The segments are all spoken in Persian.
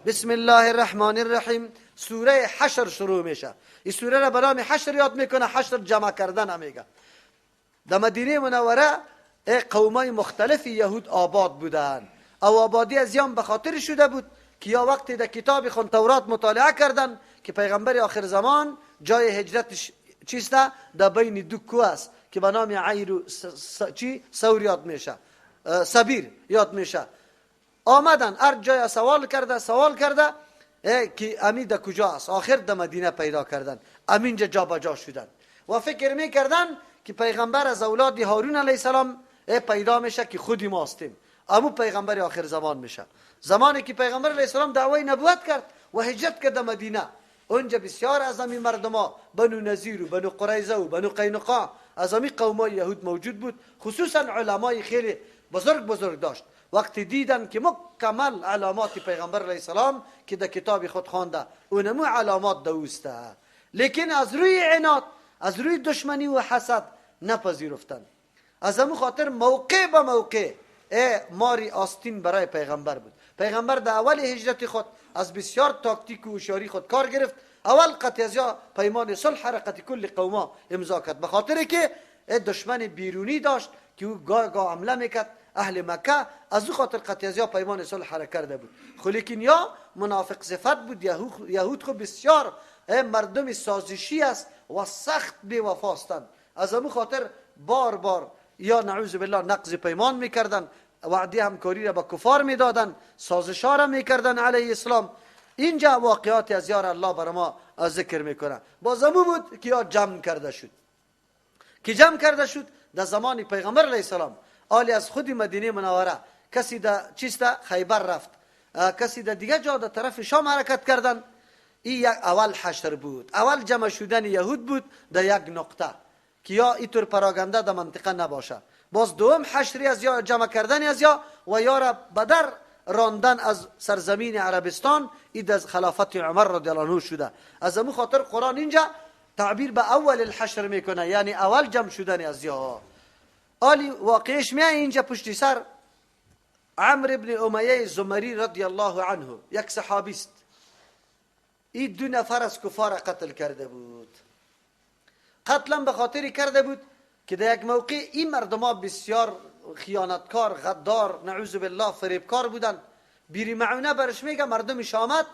بسم الله الرحمن الرحیم. سوره حشر شروع میشه. این سوره را به نام حشر یاد میکنه، حشر جمع کردن میگه. در مدینه منوره قومای مختلف یهود آباد بودن. او آبادی از یام به خاطر شده بود که یا وقتی در کتاب خون تورات مطالعه کردن که پیغمبر آخر زمان جای هجرتش چیست؟ در بین دو کوه است که به نام عیر و چی؟ ثور یاد میشه، سبیر یاد میشه. آمدن هر جای سوال کرده سوال کرده که امین در کجا است؟ آخر در مدینه پیدا کردن، امینجا جا به جا شدن و فکر میکردن که پیغمبر از اولاد هارون علیه السلام پیدا میشه که خودی ما هستیم، امو پیغمبر آخر زمان میشه. زمانی که پیغمبر علیه السلام دعوی نبوت کرد و هجرت کرد مدینه، اونجا بسیار از همین مردما بنو نذیر و بنو قریظه و بنو قینقاع از همین قومای یهود موجود بود، خصوصا علمای خیلی بزرگ بزرگ داشت. وقتی دیدن که مکمل علامات پیغمبر علیه السلام که در کتاب خود خوانده اونمو علامات دوسته، لیکن از روی عناد، از روی دشمنی و حسد نپذیرفتن. از همون خاطر موقع به موقع ماری آستین برای پیغمبر بود. پیغمبر در اول هجرت خود از بسیار تاکتیک و هوشیاری خود کار گرفت. اول قطعی پیمان صلح حرکت کل قوما امضا کرد، به خاطر که دشمن بیرونی داشت که او گاه گاه حمله میکرد اهل مکه، از او خاطر قطعی پیمان صلح حرکت کرده بود. خو لیکن یا منافق صفت بود. یهود خو بسیار مردم سازشی است و سخت بی وفا هستند. از همون خاطر بار بار یا نعوذ بالله نقض پیمان میکردن، وعده همکاری را به کفار میدادن، سازش را میکردن علیه اسلام. اینجا واقعات از یار الله بر ما ذکر میکنه. باز همون بود که یا جمع کرده شد، که جمع کرده شد در زمان پیغمبر علیه السلام. آلی از خود مدینه منوره کسی در چیست خیبر رفت، کسی در دیگه جا در طرف شام حرکت کردن. این یک اول حشر بود، اول جمع شدن یهود بود در یک نقطه که یا اینطور پراگنده در منطقه نباشه. باز دوم حشری از یا جمع کردن از یا و یا را بدر راندن از سرزمین عربستان، این از خلافت عمر رضی الله عنه شده. از همون خاطر قرآن اینجا تعبیر به اول الحشر میکنه، یعنی اول جمع شدن از یا. آلی واقعش میای اینجا پشتی سر عمرو ابن امیه زمری رضی الله عنه یک صحابی است. این دو نفر از کفار قتل کرده بود. قتلم به خاطری کرده بود که در یک موقع این مردما بسیار خیانتکار، غدار، نعوذ بالله فریبکار بودن. بیری معونه برش میگه مردم شامت.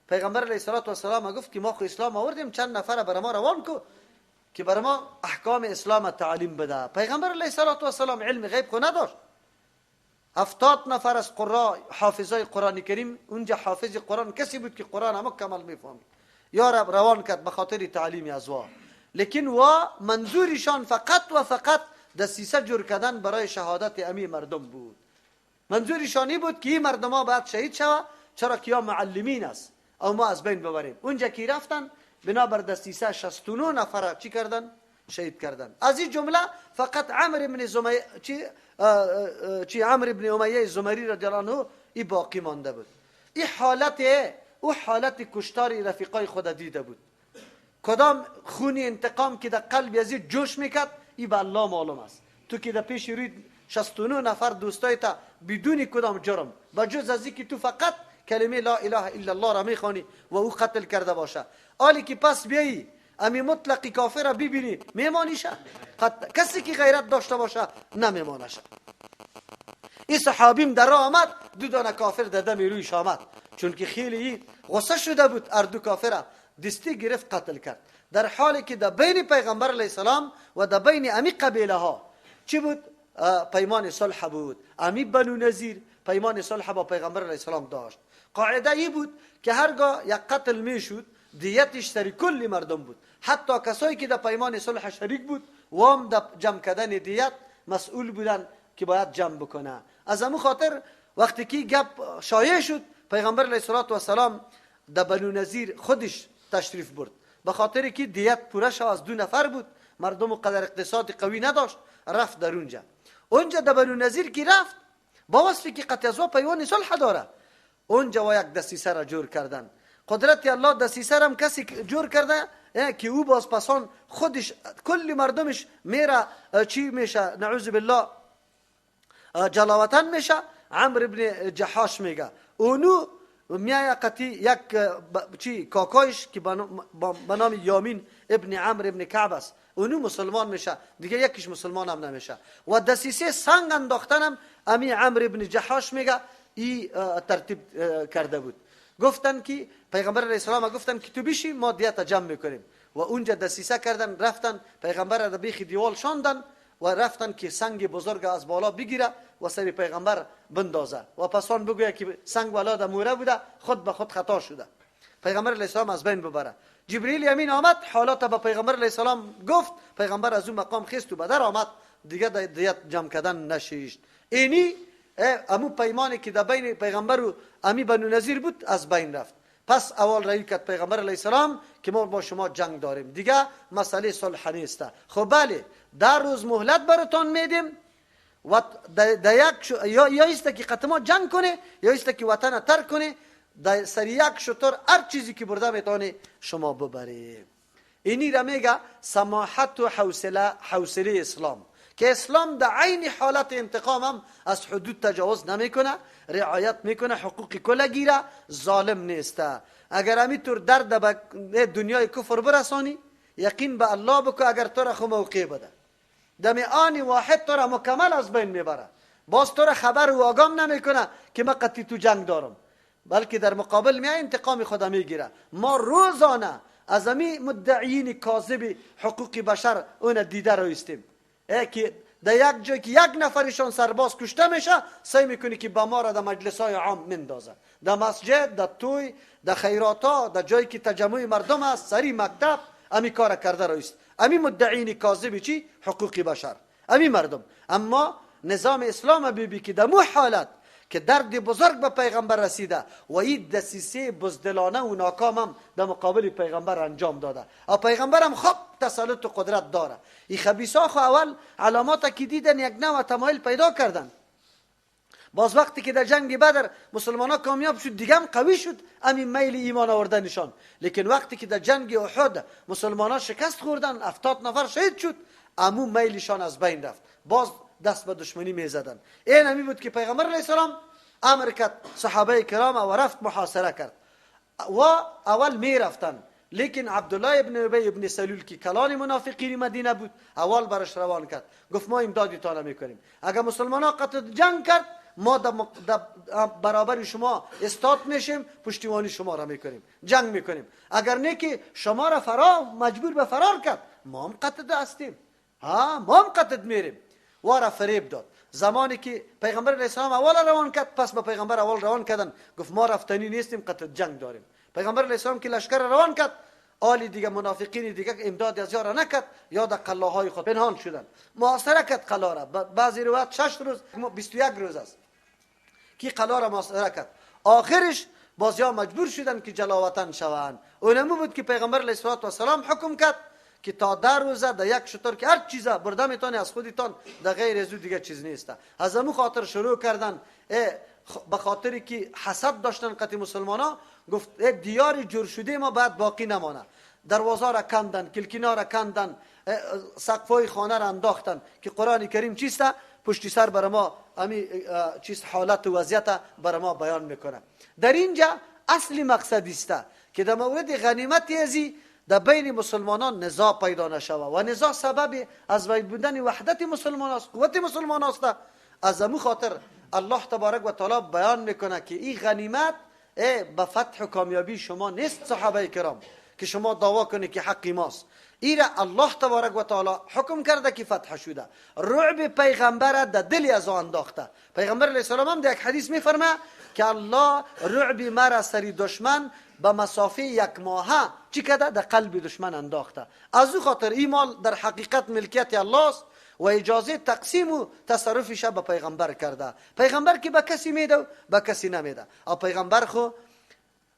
پیغمبر علیه الصلاة والسلام گفت که ما خو اسلام آوردیم، چند نفر بر ما روان کو که بر ما احکام اسلام تعلیم بده. پیغمبر علیه الصلاة والسلام علم غیب خو نداشت. 70 نفر از قرا حافظای قرآن کریم، اونجا حافظ قرآن کسی بود که قرآن مکمل میفهمید، یا رب روان کرد به خاطر تعلیم از وا. لیکن وا منظورشان فقط و فقط دسیسه جور کردن برای شهادت امی مردم بود. منظورشان بود که این مردم ها باید شهید شوه، چرا که یا معلمین است او ما از بین ببریم. اونجا که رفتن بنابر دسیسه 69 نفر چی کردن؟ شهید کردن. از این جمله فقط عمرو بن زمیه چی عمرو بن امیه زمری رضی الله عنه ای باقی مانده بود. این حالت او حالت کشتار رفیقای خود دیده بود. کدام خونی انتقام که در قلب یزید جوش میکرد، ای به الله معلوم است. تو که در پیش روی 69 نفر دوستای تا بدون کدام جرم، با جز از اینکه تو فقط کلمه لا اله الا الله را میخوانی و او قتل کرده باشه، آلی که پس بیایی امی مطلقی کافر را ببینی میمانیشه؟ کسی که غیرت داشته باشه نمیمانشه. این صحابیم در آمد، دو دانه کافر در دم رویش آمد، چون که خیلی غصه شده بود، اردو کافر دستی گرفت قتل کرد. در حالی که در بین پیغمبر علیه السلام و در بین امی قبیله ها چی بود؟ پیمان صلح بود. امی بنو نذیر پیمان صلح با پیغمبر علیه السلام داشت. قاعده ای بود که هرگاه یک قتل میشد دیتش سر کل مردم بود، حتی کسایی که در پیمان صلح شریک بود وام در جمع کردن دیت مسئول بودن که باید جمع بکنه. از همون خاطر وقتی که گپ شایع شد پیغمبر علیه السلام در بنو نذیر خودش تشریف برد، به خاطر که دیت پوره شو از دو نفر بود، مردم قدر اقتصاد قوی نداشت، رفت در اونجا. اونجا در بنو نذیر که رفت با وصفی که قطعه پیمان صلح داره، اونجا و یک دسیسه را جور کردن. قدرت الله دسیسه را هم کسی جور کرده که او باز پسان خودش کل مردمش میره چی میشه، نعوذ بالله جلاوطن میشه. عمرو ابن جحاش میگه اونو میای قطی یک چی کاکایش که به نام یامین ابن عمرو ابن کعب است، اونو مسلمان میشه، دیگه یکیش مسلمان هم نمیشه. و دسیسه سنگ انداختنم امی عمرو ابن جحاش میگه ای ترتیب کرده بود. گفتن که پیغمبر علیه السلام گفتن که تو بیشی ما دیت جمع میکنیم و اونجا دسیسه کردن، رفتن پیغمبر را بیخ دیوال شاندن و رفتن که سنگ بزرگ از بالا بگیره و سر پیغمبر بندازه و پسان بگویه که سنگ ولا در موره بوده، خود به خود خطا شده، پیغمبر علیه السلام از بین ببره. جبریل امین آمد حالات به پیغمبر علیه السلام گفت، پیغمبر از اون مقام خیست و بدر آمد، دیگه دیت جمع کردن نشیشت. اینی امو پیمانی که در بین پیغمبر و امی بنو نظیر بود از بین رفت. پس اول رأی کرد پیغمبر علیه السلام که ما با شما جنگ داریم، دیگه مسئله صلح نیست. خب بله، در روز مهلت براتون میدیم و در یک یا ایست که قطع ما جنگ کنه یا ایست که وطن ترک کنه، در سر یک شطور هر چیزی که برده میتونه شما ببریم. اینی را میگه سماحت و حوصله اسلام، که اسلام در عین حالت انتقام هم از حدود تجاوز نمیکنه، رعایت میکنه، حقوق کل گیره، ظالم نیسته. اگر همی طور درد به دنیای کفر برسانی، یقین به الله بکو اگر تو را خو موقع بده، دم آن واحد تو را مکمل از بین میبره، باز تو را خبر و آگام نمیکنه که ما قطعی تو جنگ دارم، بلکه در مقابل می انتقام خود میگیره. ما روزانه از امی مدعیین کاذب حقوق بشر اون دیده رو استیم که در یک جای که یک نفرشان سرباز کشته میشه، سعی میکنی که با ما را در مجلس های عام مندازه، در مسجد، در توی، در خیرات ها، در جایی که تجمع مردم است، سری مکتب، امی کار کرده رو است. امی مدعین کاذب چی؟ حقوق بشر، امی مردم. اما نظام اسلام بیبی که در مو حالت که درد بزرگ به پیغمبر رسیده و این دسیسه بزدلانه و ناکام هم در مقابل پیغمبر انجام داده، و پیغمبرم خب تسلط و قدرت داره. این خبیثا خو اول علامات که دیدن یک نوع تمایل پیدا کردن، باز وقتی که در جنگ بدر مسلمان ها کامیاب شد دیگه هم قوی شد همین میل ایمان آوردنشان. لیکن وقتی که در جنگ احد مسلمان ها شکست خوردن، 70 نفر شهید شد، امو میلشان از بین رفت، باز دست به دشمنی می زدن. این همی بود که پیغمبر علیه السلام امر کرد صحابه کرام و رفت محاصره کرد و اول می رفتن، لیکن عبدالله ابن ابی ابن سلول که کلان منافقین مدینه بود اول برش روان کرد، گفت ما امدادتان میکنیم، اگر مسلمان ها قتل جنگ کرد ما در برابر شما استاد میشیم، پشتیبانی شما را میکنیم، جنگ میکنیم، اگر نه که شما را فرار مجبور به فرار کرد ما هم قتل هستیم، ها ما هم قتل میریم. وارا فریب داد. زمانی که پیغمبر علیه السلام اول روان کرد، پس به پیغمبر اول روان کردن، گفت ما رفتنی نیستیم، قتل جنگ داریم. پیغمبر علیه السلام که لشکر روان کرد، آلی دیگه منافقین دیگه امداد از یارا نکرد، یا در قلاهای خود پنهان شدن. محاصره کرد قلا را، بعضی روایت 6 روز 21 روز است که قلا را محاصره کرد. آخرش باز یا مجبور شدن که جلاوطن شوند. اونمو بود که پیغمبر علیه السلام حکم کرد که تا 10 روزه در یک شتر که هر چیزه برده میتونی از خودتان، در غیر از او دیگه چیز نیست. از امو خاطر شروع کردن، به خاطری که حسد داشتن قطع مسلمان ها، گفت دیار جور شده ما باید باقی نمانه. دروازه را کندن، کلکینا را کندن، سقفای خانه را انداختن که قرآن کریم چیست پشتی سر بر ما امی چیست حالت و وضعیت بر ما بیان میکنه. در اینجا اصل مقصد است که در مورد غنیمت ازی در بین مسلمانان نزاع پیدا نشوه و نزاع سبب از بین بودن وحدت مسلمان است، قوت مسلمان است. از امو خاطر الله تبارک و تعالی بیان میکنه که این غنیمت به فتح و کامیابی شما نیست صحابه کرام که شما دعوا کنی که حقی ماست. ایره الله تبارک و تعالی حکم کرده که فتح شده. رعب پیغمبر در دل از آن انداخته. پیغمبر علیه السلام هم در یک حدیث میفرمه که الله رعب مرا سری دشمن به مسافه یک ماهه چی کرده؟ در قلب دشمن انداخته. از او خاطر این مال در حقیقت ملکیت الله است و اجازه تقسیم و تصرفش به پیغمبر کرده. پیغمبر که به کسی میده و به کسی نمیده. او پیغمبر خو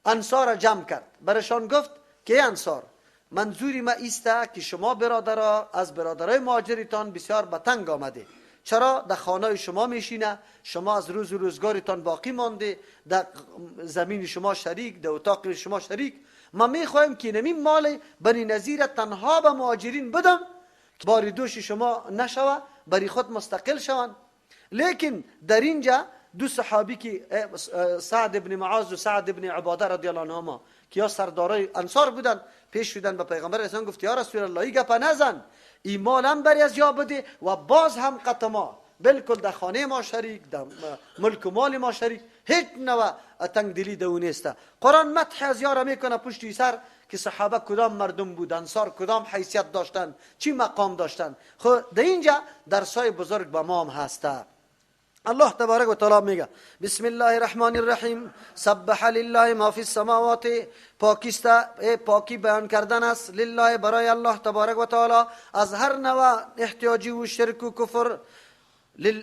انصار جمع کرد، برشان گفت که انصار، منظوری ما ایسته که شما برادرها از برادرای مهاجرتان بسیار به تنگ آمده. چرا؟ در خانه شما میشینه، شما از روز و روزگارتان باقی مانده، در زمین شما شریک، در اتاق شما شریک. ما میخوایم که نمی مال بنی نظیر تنها به مهاجرین بدم، باری دوش شما نشوه، بری خود مستقل شوند. لیکن در اینجا دو صحابی که سعد ابن معاذ و سعد ابن عباده رضی الله عنهما که یا سردارای انصار بودن، پیش شدن به پیغمبر اسلام، گفت یا رسول الله ای گپ نزن، ای مالم بری از یا بده و باز هم قطما بالکل در خانه ما شریک، در ملک و مال ما شریک، هیچ نوع تنگ دلی دو نیست. قرآن مدح از یارا میکنه پشتی سر که صحابه کدام مردم بود، انصار کدام حیثیت داشتن، چی مقام داشتن. خب در اینجا درسای بزرگ به ما هم هسته. الله تبارک و تعالی میگه بسم الله الرحمن الرحیم سبح لله ما فی السماوات، پاکیست، پاکی بیان کردن است لله برای الله تبارک و تعالی از هر نوع احتیاجی و شرک و کفر.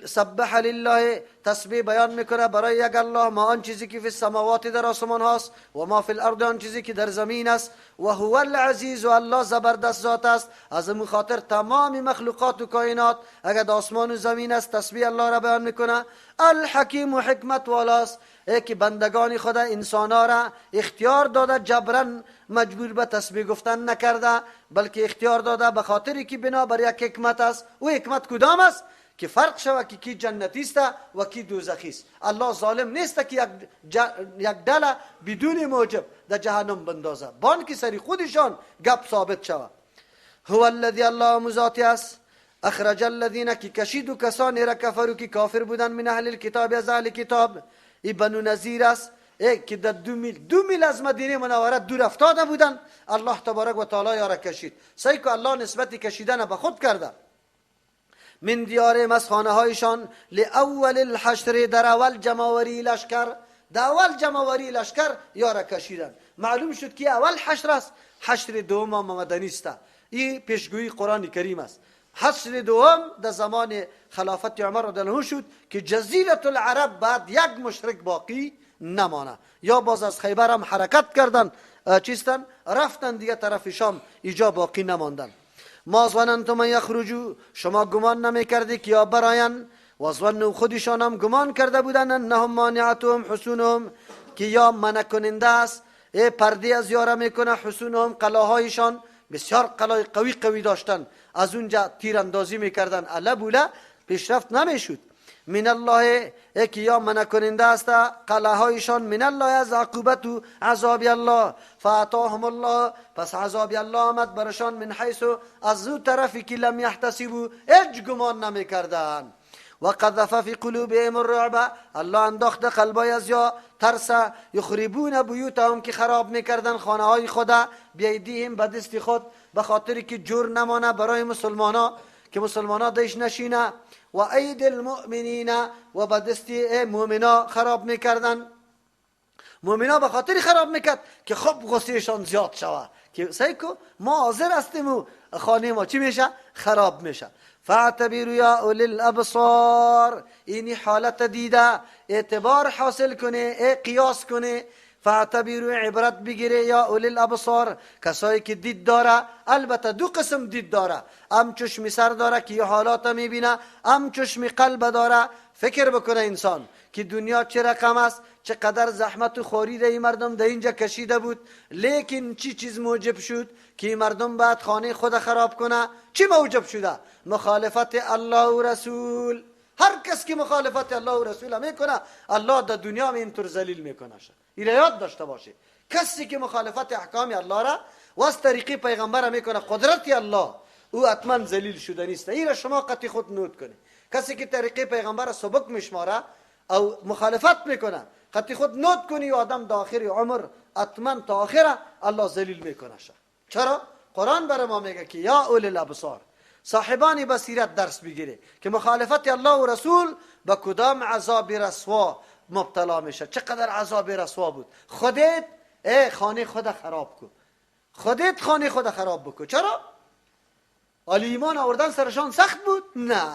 سبح لله تسبیح بیان میکنه برای یک الله ما آن چیزی که فی السماوات در آسمان هاست و ما فی الارض آن چیزی که در زمین است و هو العزیز و الله زبردست ذات است. از این خاطر تمام مخلوقات و کائنات اگر آسمان و زمین است تسبیح الله را بیان میکنه. الحکیم و حکمت والاست، ای که بندگان خدا انسانها را اختیار داده، جبرا مجبور به تسبیح گفتن نکرده، بلکه اختیار داده به خاطری که بنا بر یک حکمت است. او حکمت کدام است؟ که فرق شود که کی جنتی است و کی دوزخی است. الله ظالم نیست که یک دله بدون موجب در جهنم بندازه، بان که سری خودشان گپ ثابت شود. هو الذی الله مذاتی است اخرج الذین که کشید و کسانی را کفرو که کافر بودن من اهل الکتاب از اهل کتاب. ای بنو نذیر است که در 2 میل از مدینه منوره دور افتاده بودن، الله تبارک و تعالی یارا کشید. سعی که الله نسبت کشیدن به خود کرده. من دیارهم از خانه هایشان لأول الحشر در اول جماوری لشکر، در اول جماوری لشکر یارا کشیدن. معلوم شد که اول حشر است، حشر دوم مدنی است. این پیشگویی قرآن کریم است. حشر دوم در زمان خلافت عمر رضی الله عنه شد که جزیره العرب بعد یک مشرک باقی نمانه. یا باز از خیبر هم حرکت کردن، چیستن رفتن دیگه طرف شام، ایجا باقی نماندن. ما ظننتم ان یخرجوا، شما گمان نمی کردی که یا براین، و ظنوا خودشان هم گمان کرده بودن انهم مانعتهم حصونهم که یا منع کننده است، ای پرده از یاره میکنه، حصونهم قلاهایشان بسیار قلای قوی قوی داشتن، از اونجا تیراندازی میکردن، الا بولا پیشرفت نمیشد. من الله ای که یا منع کننده است قلعه من الله از عقوبت و عذاب الله. فاتاهم الله پس عذاب الله آمد برشان من حیث از او طرفی که لم یحتسبوا هیچ گمان نمیکردن. و قذف فی قلوبهم الرعب الله انداخت قلبای از یا ترس، یخربون بیوتهم که خراب میکردن خانه های خدا، بیدیهم به دست خود، به خاطر که جور نمانه برای مسلمانا که مسلمانا دیش نشینه، و اید المؤمنین و به دست مؤمنا خراب میکردن. مؤمنا به خاطر خراب میکرد که خب غصهشان زیاد شوه که سعی کو ما حاضر هستیم و خانه ما چی میشه؟ خراب میشه. فاعتبروا یا اولی الابصار، اینی حالت دیده اعتبار حاصل کنه، ای قیاس کنه. فاعتبروا عبرت بگیره یا اولی الابصار، کسایی که دید داره. البته دو قسم دید داره، ام چشم سر داره که یه حالات میبینه، ام چشم قلب داره فکر بکنه انسان که دنیا چه رقم است، چقدر زحمت و خواری ده این مردم در اینجا کشیده بود، لیکن چی چیز موجب شد که این مردم بعد خانه خود خراب کنه؟ چی موجب شده؟ مخالفت الله و رسول. هر کس که مخالفت الله و رسول میکنه الله در دنیا اینطور ذلیل میکنه. این یاد داشته باشه، کسی که مخالفت احکام الله را و از طریقی پیغمبر میکنه، قدرت الله او حتما ذلیل شده نیست. این شما قطعی خود نوت کنه. کسی که طریقه پیغمبر سبک میشماره او مخالفت میکنه، قطعی خود نوت کنی و آدم در آخر عمر حتما تا آخره الله ذلیل میکنه. چرا؟ قرآن برای ما میگه که یا اولی الابصار، صاحبان بصیرت درس بگیره که مخالفت الله و رسول به کدام عذاب رسوا مبتلا میشه. چقدر عذاب رسوا بود. خودت ای خانه خود خراب کن، خودت خانه خود خراب بکن. چرا؟ ولی ایمان آوردن سرشان سخت بود؟ نه،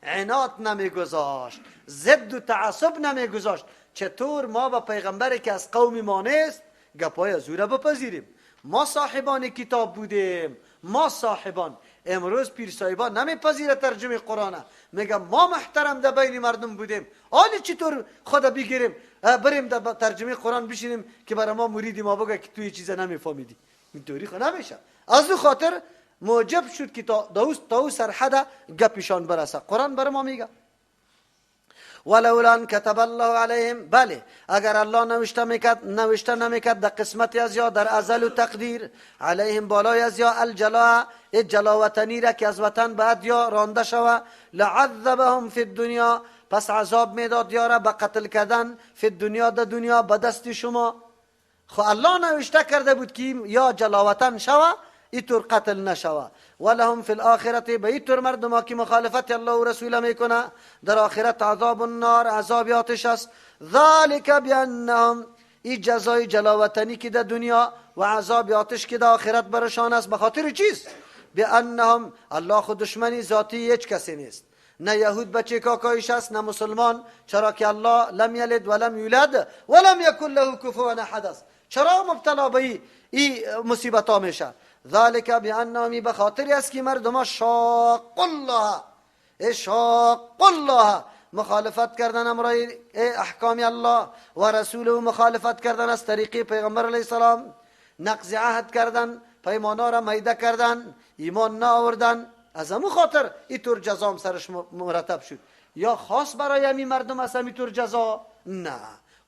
عناد نمیگذاشت، ضد و تعصب نمیگذاشت. چطور ما با پیغمبری که از قوم ما نیست گپای از او را بپذیریم؟ ما صاحبان کتاب بودیم، ما صاحبان. امروز پیر صاحبان نمیپذیره ترجمه قرآن، میگه ما محترم در بین مردم بودیم، حالی چطور خدا بگیریم بریم در ترجمه قرآن بشینیم که برای ما مریدی ما بگه که توی چیز نمیفهمیدی؟ اینطوری خو نمیشه. از او خاطر موجب شد که تا او سرحد گپشان برسه. قرآن برای ما میگه ولولا کتب الله علیهم، بله اگر الله نوشته نمیکرد در قسمت از یا در ازل و تقدیر، علیهم بالای از یا الجلا جلاوطنی را که از وطن بعد یا رانده شوه، لعذبهم فی الدنیا، پس عذاب میداد یارا به قتل کردن، فی الدنیا در دنیا به دست شما. خو الله نوشته کرده بود که یا جلاوطن شوه ایطور قتل نشوه. ولهم فی الاخرة، به ایطور مردم که مخالفت الله و رسوله میکنه در آخرت عذاب النار، عذاب آتش است. ذلک بانهم، ای جزای جلاوطنی که در دنیا و عذاب آتش که در آخرت برشان است، به خاطر چیست؟ بانهم، الله خود دشمنی ذاتی هیچ کسی نیست، نه یهود بچه کاکایش است نه مسلمان، چرا که الله لم یلد ولم یولد ولم یکن له کفوا احد است. چرا مبتلا به ای مصیبت ها میشه؟ ذالک بانهم، به خاطر است که مردم شاق الله، شاق الله، مخالفت کردن امرای احکام الله و رسوله، مخالفت کردن از طریق پیغمبر علیه السلام، نقض عهد کردن، پیمانا را میده کردن، ایمان نآوردن، از همون خاطر اینطور جزا سرش مرتب شد. یا خاص برای همین مردم است همینطور جزا؟ نه،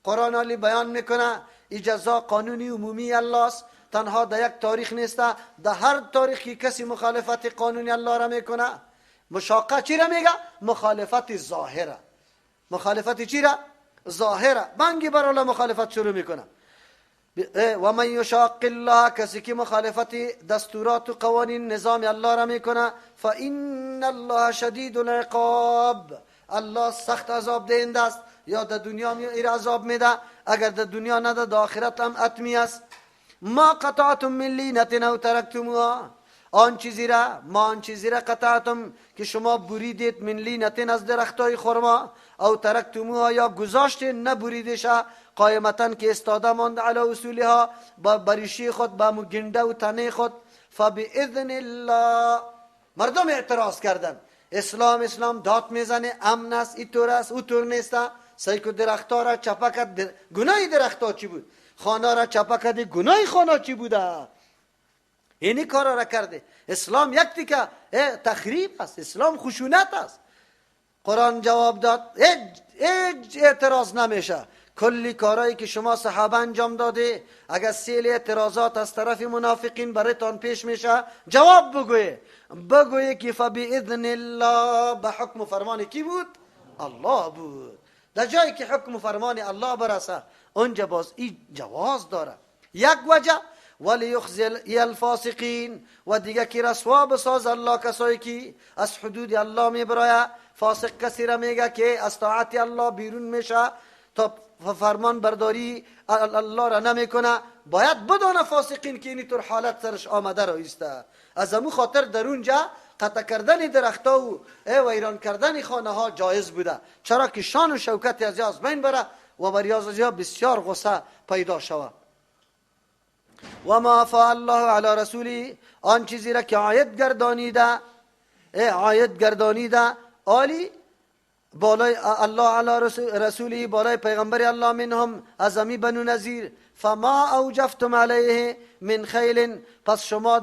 قرآن علی بیان میکنه این جزا قانونی عمومی الله است، تنها در یک تاریخ نیست، در هر تاریخی کسی مخالفت قانونی الله را میکنه. مشاقه چی را میگه؟ مخالفت ظاهره. مخالفت چی را؟ ظاهره. بانگی بر الله مخالفت شروع میکنه. و من یشاق الله، کسی که مخالفت دستورات و قوانین نظام الله را میکنه، فإن الله شدید العقاب، الله سخت عذاب دهنده است. یا در دنیا می عذاب میده، اگر در دنیا نده در آخرت هم اتمی است. ما قطعتم من لینة او ترکتموها، آن چیزی را، ما آن چیزی را قطعتم که شما بریدید، من لینة از درختای خرما، او ترکتموها یا گذاشتین نبریدش، قائمتا که استاده ماند، علی اصولها با بریشی خود، با گنده و تنه خود. فباذن الله، مردم اعتراض کردن، اسلام اسلام داد میزنه، امن است، اینطور است اوطور نیست. سیکو درختها را چپه کرد، گناه درختها چی بود؟ خانه را چپه کرده، گناه خانه چی بوده؟ اینی کارا را کرده. اسلام یک تیکه تخریب است، اسلام خشونت است. قرآن جواب داد هیچ اعتراض نمیشه. کلی کارهایی که شما صحابه انجام داده، اگر سیل اعتراضات از طرف منافقین برایتان پیش میشه، جواب بگویه، بگویه که فباذن الله، به حکم و فرمان کی بود؟ الله بود. در جایی که حکم و فرمان الله برسه، اونجا باز این جواز داره. یک وجه ولیخزی الفاسقین، و دیگه که رسوا بساز الله کسایی که از حدود الله میبرایه. فاسق کسی را میگه که از طاعت الله بیرون میشه، تا فرمان برداری الله را نمیکنه. باید بدانه فاسقین که اینطور حالت سرش آمده را ایسته. از امو خاطر در اونجا قطع کردن درختها و ویران کردن خانه ها جایز بوده، چرا که شان و شوکت از از بین بره و بر از بسیار غصه پیدا شود. و ما افاء الله علی رسوله، آن چیزی را که عاید گردانیده، عاید گردانیده آلی بالای الله علی رسوله، بالای پیغمبر الله، منهم از امی بنو نظیر، فما اوجفتم علیه من خیل، پس شما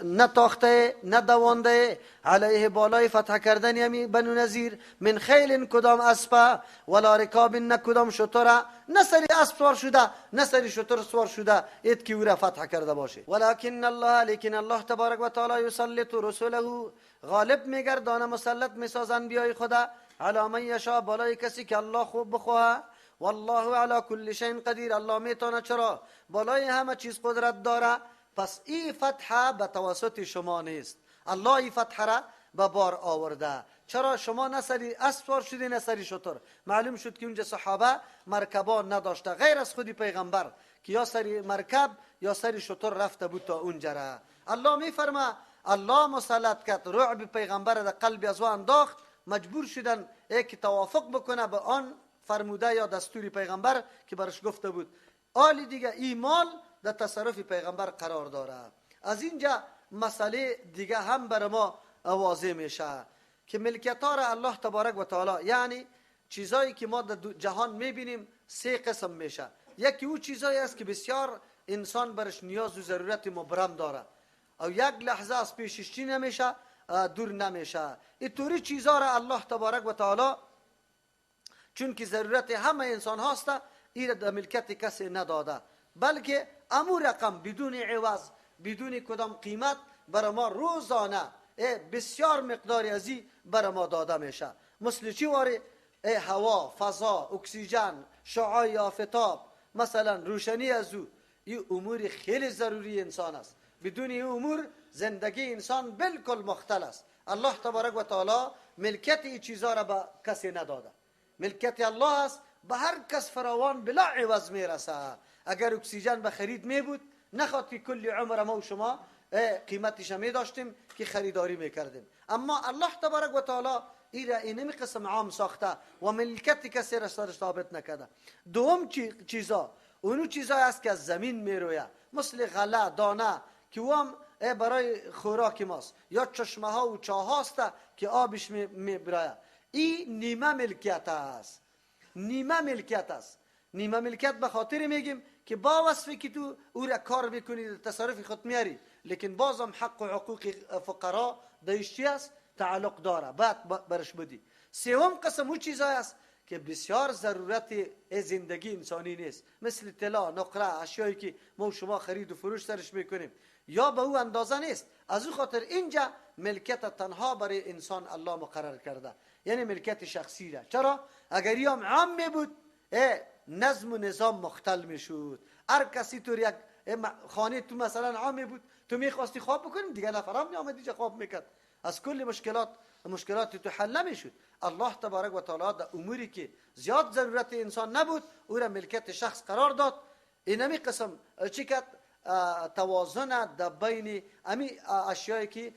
نتاخته ندوانده علیه بالای فتح کردن امی بنو نظیر، من خیل کدام اسپه، ولا رکاب نه کدام شتره، نه سری اسب سوار شده نه سری شتر سوار شده اید که او را فتح کرده باشه. ولکن الله، لیکن الله تبارک و تعالی یسلط رسوله، غالب میگردانه مسلط میسازن بیای خدا، علی من یشاء، بالای کسی که الله خوب بخواه. والله علی کل شیء قدیر، الله میتونه، چرا بالای همه چیز قدرت داره. پس این فتح به توسط شما نیست، الله این فتح را به بار آورده. چرا شما نه سری اسب سوار شدی نه سری شتر؟ معلوم شد که اونجا صحابه مرکبان نداشته غیر از خودی پیغمبر که یا سری مرکب یا سری شتر رفته بود تا اونجا را. الله میفرما الله مسلط کرد، رعب پیغمبر در قلب از او انداخت، مجبور شدن که توافق بکنه به آن فرموده یا دستوری پیغمبر که برش گفته بود. آلی دیگه ایمان در تصرف پیغمبر قرار داره. از اینجا مسئله دیگه هم بر ما واضح میشه که ملکیت ها را الله تبارک و تعالی، یعنی چیزایی که ما در جهان میبینیم سه قسم میشه. یکی او چیزایی است که بسیار انسان برش نیاز و ضرورت مبرم داره او یک لحظه از پیشش چی نمیشه، دور نمیشه. اینطوری چیزا را الله تبارک و تعالی چون که ضرورت همه انسان هاست، این در ملکیت کسی نداده، بلکه امو رقم بدون عوض، بدون کدام قیمت برای ما روزانه بسیار مقداری ازی برای ما داده میشه. مثل چی واری؟ هوا، فضا، اکسیژن، شعاع آفتاب، مثلا روشنی از او، این امور خیلی ضروری انسان است. بدون این امور زندگی انسان بالکل مختل است. الله تبارک و تعالی ملکیت این چیزا را به کسی نداده. ملکیت الله است، به هر کس فراوان بلا عوض میرسه. اگر اکسیژن به خرید می بود، نخواد که کل عمر ما و شما قیمتش می داشتیم که خریداری میکردیم. اما الله تبارک و تعالی ایره اینمی قسم عام ساخته و ملکیت کسی را سرش ثابت نکرده. دوم چیزا، اونو چیزایی است که از زمین میرویه، مثل غله، دانه که او هم برای خوراک ماست، یا چشمه ها و چاه هاست که آبش میبرایه. این نیمه ملکیت است. نیمه ملکیت است. نیمه ملکیت به خاطر میگیم که با وصفی که تو او را کار میکنی، تصرف خود میاری، لیکن بازم حق و حقوق فقرا دیش چی است؟ تعلق داره، باید برش بدی. سوم قسم او چیزایی است که بسیار ضرورت زندگی انسانی نیست، مثل طلا، نقره، اشیایی که ما شما خرید و فروش سرش میکنیم یا به او اندازه نیست. از او خاطر اینجا ملکیت تنها برای انسان الله مقرر کرده، یعنی ملکیت شخصی را. چرا؟ اگر یام عام می بود نظم و نظام مختل میشد. هر کسی تو یک خانه تو مثلا عام بود، تو میخواستی خواب بکنی، دیگه نفرام میامد اینجا خواب میکرد، از کل مشکلات تو حل نمیشد. الله تبارک و تعالی در اموری که زیاد ضرورت انسان نبود او را ملکیت شخص قرار داد. اینمی قسم چی کرد؟ توازن در بین امی اشیایی که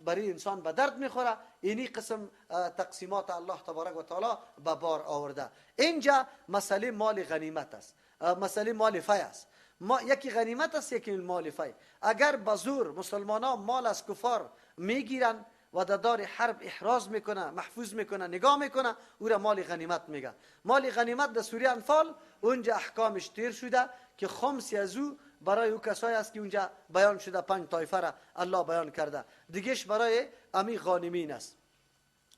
برای انسان به درد میخوره، اینی قسم تقسیمات الله تبارک و تعالی به بار آورده. اینجا مسئله مال غنیمت است، مسئله مال فی است. ما یکی غنیمت است، یکی مال فی. اگر به زور مسلمان ها مال از کفار میگیرن و در دار حرب احراز میکنه، محفوظ میکنه، نگاه میکنه، او را مال غنیمت میگه. مال غنیمت در سوره انفال اونجا احکامش تیر شده که خمس از او برای او کسایی است که اونجا بیان شده، 5 طایفه را الله بیان کرده، دیگهش برای امی غانمین است.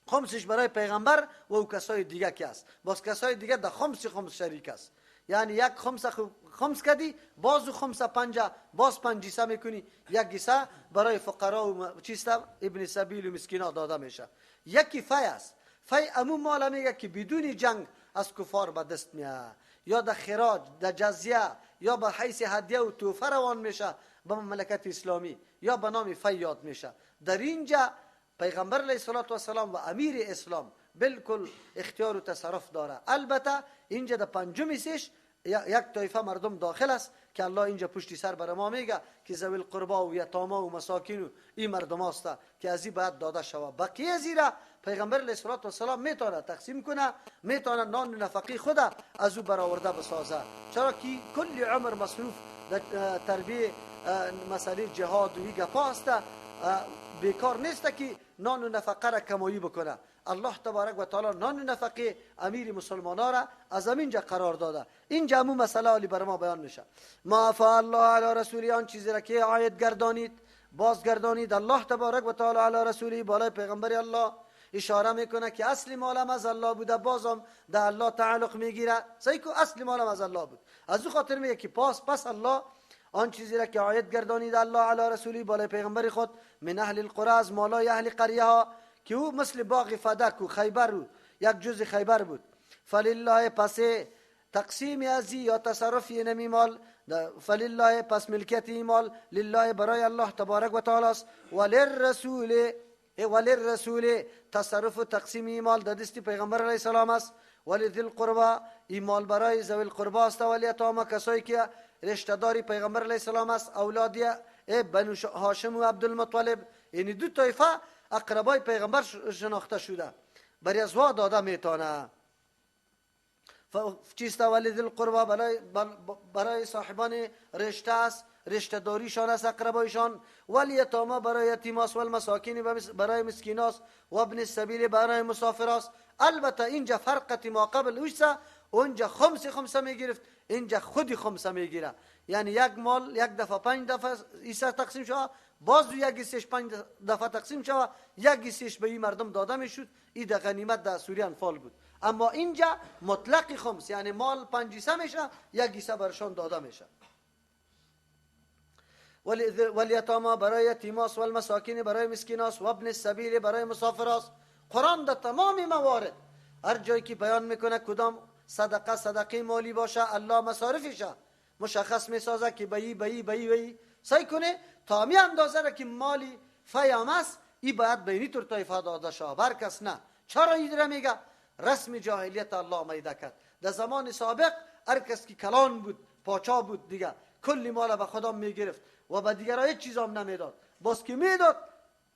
خمسش برای پیغمبر و او کسای دیگه که است. باز کسای دیگه در خمس خمس شریک است. یعنی یک خمس خمس کدی، باز خمس پنجه، باز 5 حصه میکنی، یک حصه برای فقرا و چیست ابن سبیل و مسکینا داده میشه. یکی فی است. فی امو مال میگه که بدون جنگ از کفار به دست میاد، یا در خراج، در جزیه، یا به حیث هدیه و توفه روان میشه به مملکت اسلامی، یا به نام فی یاد میشه. در اینجا پیغمبر علیه الصلاة والسلام و امیر اسلام بالکل اختیار و تصرف داره. البته اینجا در پنجم سیش یک طایفه مردم داخل است که الله اینجا پشتی سر بر ما میگه که ذوی القربا و یتاما و مساکین و این مردم است که از این باید داده شود. بقیه زیرا پیغمبر علیه الصلاة والسلام میتونه تقسیم کنه، میتونه نان نفقی خود از او برآورده بسازه، چرا که کل عمر مصروف در تربیه مسئله جهاد و این گپا است، بیکار نیست که نان و نفقه را کمایی بکنه. الله تبارک و تعالی نان و نفقه امیر مسلمانان را از اینجا قرار داده. اینجا همون مسئله علی بر ما بیان میشه. ما فعل الله علی رسولی، آن چیزی را که عاید گردانید، باز گردانید الله تبارک و تعالی علی رسولی، بالای پیغمبر الله اشاره میکنه که اصل مالم از الله بوده، بازم در الله تعلق میگیره. صحیح که اصل مالم از الله بود، از او خاطر میگه که پس الله آن چیزی را که عاید گردانید الله علی رسولی، بالای پیغمبر خود، من اهل القرى، از مالای اهل قریه ها که او مثل باغ فدک و خیبر و یک جز خیبر بود. فلله، پس تقسیم ازی یا تصرف اینمی مال، فلله پس ملکیت این مال، لله برای الله تبارک و تعالی است، وللرسول، وللرسول تصرف و تقسیم این مال در دست پیغمبر علیه السلام است، ولذی القربا این مال برای ذوی القربا است، ولیتاما کسایی که رشته داری پیغمبر علیه السلام است، اولاد بنو هاشم و عبدالمطلب، یعنی دو طایفه اقربای پیغمبر شناخته شده، برای از وا داده میتونه. چیست؟ ولی القربا برای صاحبان رشته است، رشته داریشان است، اقربایشان، ولی یتاما برای یتیماست، والمساکین برای مسکیناست، و ابن السبیل برای مسافراست. البته اینجا فرقت ما قبل اوشته، اونجا خمس خمسه میگرفت، اینجا خودی خمسه میگیره. یعنی یک مال یک دفعه 5 دفعه ایسا تقسیم شود، باز یک ایسش 5 دفعه تقسیم شود، یک ایسش به این مردم داده میشد. این در غنیمت در سوریه انفال بود. اما اینجا مطلق خمس، یعنی مال 5 حصه میشه، یک حصه برشان داده میشه. والیتاما برای یتیماس، والمساکین برای مسکیناس، و ابن السبیل برای مسافراس. قرآن در تمام موارد هر جایی که بیان میکنه کدام صدقه صدقه مالی باشه، الله مصارفشه مشخص میسازه که بئی بئی بئی بئی سعی کنه تا می اندازه را که مالی فیام است ای باید بینی طور طایفه داده شه، بر کس نه. چرا این را میگه؟ رسم جاهلیت الله میده کرد. در زمان سابق هر کس که کلان بود، پاچا بود دیگه، کلی مال به خدا میگرفت و به دیگرها هیچ چیز هم نمیداد. باز که میداد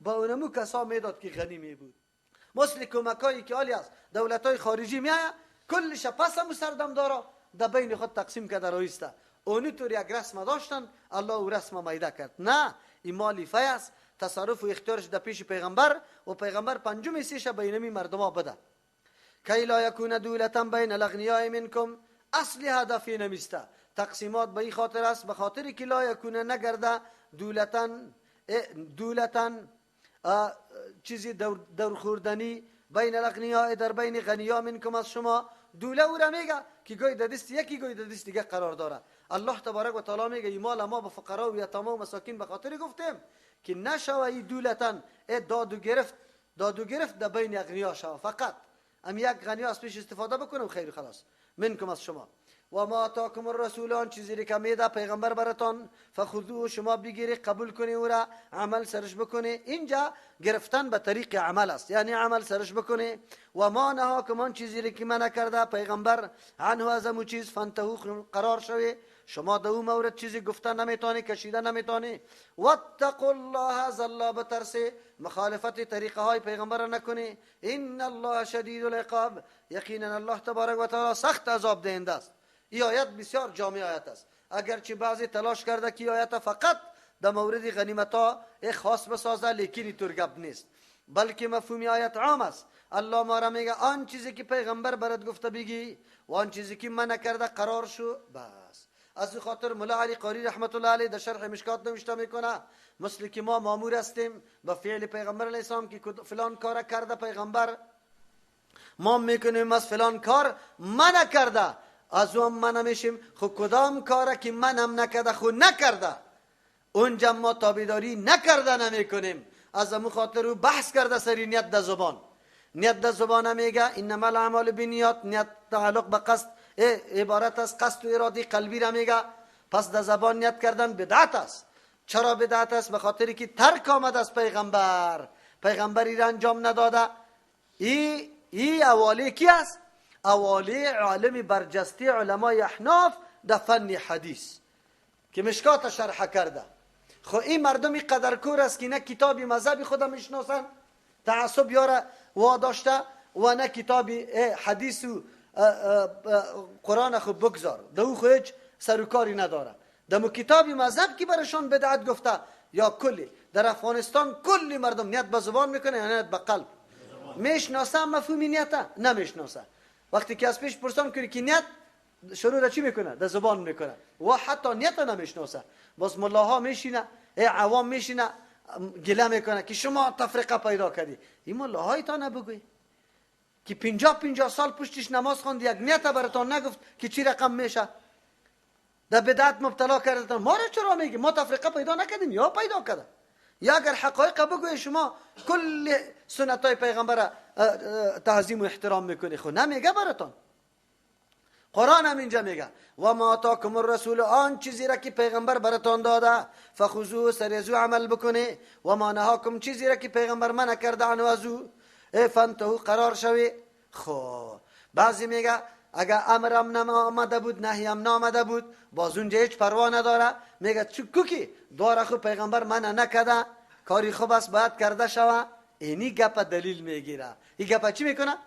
با اونمو کسا میداد که غنی می بود. مثل کمکایی که حالی است دولت‌های خارجی میآید کلش پس هم سردم دارا در بین خود تقسیم کرده رایسته. اونی طور یک رسم داشتن، الله او رسم میده کرد. نه، این مالی فی است، تصرف و اختیارش در پیش پیغمبر و پیغمبر پنجم حصه‌ش به اینمی مردما بده. کی لا یکون دولتا بین الاغنیاء منکم، اصل هدف نمیسته. تقسیمات به این خاطر است، به خاطر که لا یکون نگرده دولتا دولتا چیزی دور خوردنی بین الاغنیاء در بین غنیا منکم از شما. دوله او را میگه که گوی در دست یکی گوی در دست دیگه قرار داره. الله تبارک و تعالی میگه این مال ما به فقرا و یتاما و مساکین به خاطر گفتیم که نشوه ای دولتن ای داد و گرفت، داد و گرفت در بین اغنیا شوه، فقط ام یک غنیا از پیش استفاده بکنه و خیر خلاص. منکم از شما. و ما آتاکم الرسول، آن چیزی که میده پیغمبر براتان، فخذوه شما بگیری قبول کنی او را، عمل سرش بکنی. اینجا گرفتن به طریق عمل است، یعنی عمل سرش بکنی. و ما نهاکم، آن چیزی که منع کرده پیغمبر، عنه از امو چیز، فانتهو قرار شوی، شما در او مورد چیزی گفته نمیتونی، کشیده نمیتونی. واتقوا الله، از الله بترسی، مخالفت طریقه های پیغمبر نکنی. ان الله شدید العقاب، یقینا الله تبارک و تعالی سخت عذاب دهنده است. این آیت بسیار جامع آیت است، اگرچه بعضی تلاش کرده که آیت فقط در مورد غنیمت ها خاص بسازه، لیکن اینطور گپ نیست، بلکه مفهوم آیت عام است. الله ما را میگه آن چیزی که پیغمبر برات گفته بگی و آن چیزی که منع کرده قرار شو، بس. از خاطر مولا علی قاری رحمت الله علیه در شرح مشکات نوشته میکنه مثل که ما مامور هستیم به فعل پیغمبر علیه السلام که فلان کار کرده پیغمبر، ما میکنیم از فلان کار منع کرده، از اون منع میشیم. خب کدام کاره که منم نکرده خو نکرده، اونجا ما تابعداری نکرده نمیکنیم. از امو خاطر او بحث کرده سری نیت در زبان. نیت در زبان میگه انما الاعمال بالنیات، نیت تعلق به قصد، عبارت از قصد و اراده قلبی را میگه. پس در زبان نیت کردن بدعت است. چرا بدعت است؟ به خاطری که ترک آمد از پیغمبر، پیغمبر را انجام نداده. ای اوالی کی است؟ اوالی عالم برجسته علمای احناف در فن حدیث که مشکات شرح کرده. خب این مردمی قدر کور است که نه کتابی مذهبی خودم میشناسن، تعصب یاره واداشته، و نه کتابی حدیث و قرآن خود بگذار، دو خو هیچ سر و کاری نداره. دمو کتابی مذهب که برشان بدعت گفته یا کلی در افغانستان کلی مردم نیت به زبان میکنه یا نیت به قلب میشناسه، مفهوم نیت نمیشناسه. وقتی که از پیش پرسان کنی که نیت شروع را چی میکنه؟ در زبان میکنه و حتی نیت نمیشناسه. باز ملاها میشینه، ای عوام میشینه گله میکنه که شما تفرقه پیدا کردی. این ملاهای تا نبگوی که 50 سال پشتش نماز خواند، یک نیت براتان نگفت که چی رقم میشه، در بدعت مبتلا کردتان. ما را چرا میگی؟ ما تفرقه پیدا نکردیم یا پیدا کرده؟ یا اگر حقایق بگوی شما کل سنت های پیغمبر تعظیم و احترام میکنی، خو نمیگه براتان. قرآن هم اینجا میگه و ما آتاکم الرسول، آن چیزی را که پیغمبر براتان داده فخذوه، سر عمل بکنه، و ما نهاکم، چیزی را که پیغمبر منع کرده عنه از او، فانتهوا قرار شوی. خب بعضی میگه اگر امرم نامده بود، نهیم نامده بود، باز اونجا هیچ پروا نداره. میگه چو کوکی دواره خو پیغمبر منع نکرده، کاری خوب است باید کرده شوه. اینی گپ دلیل میگیره. این گپ چی میکنه؟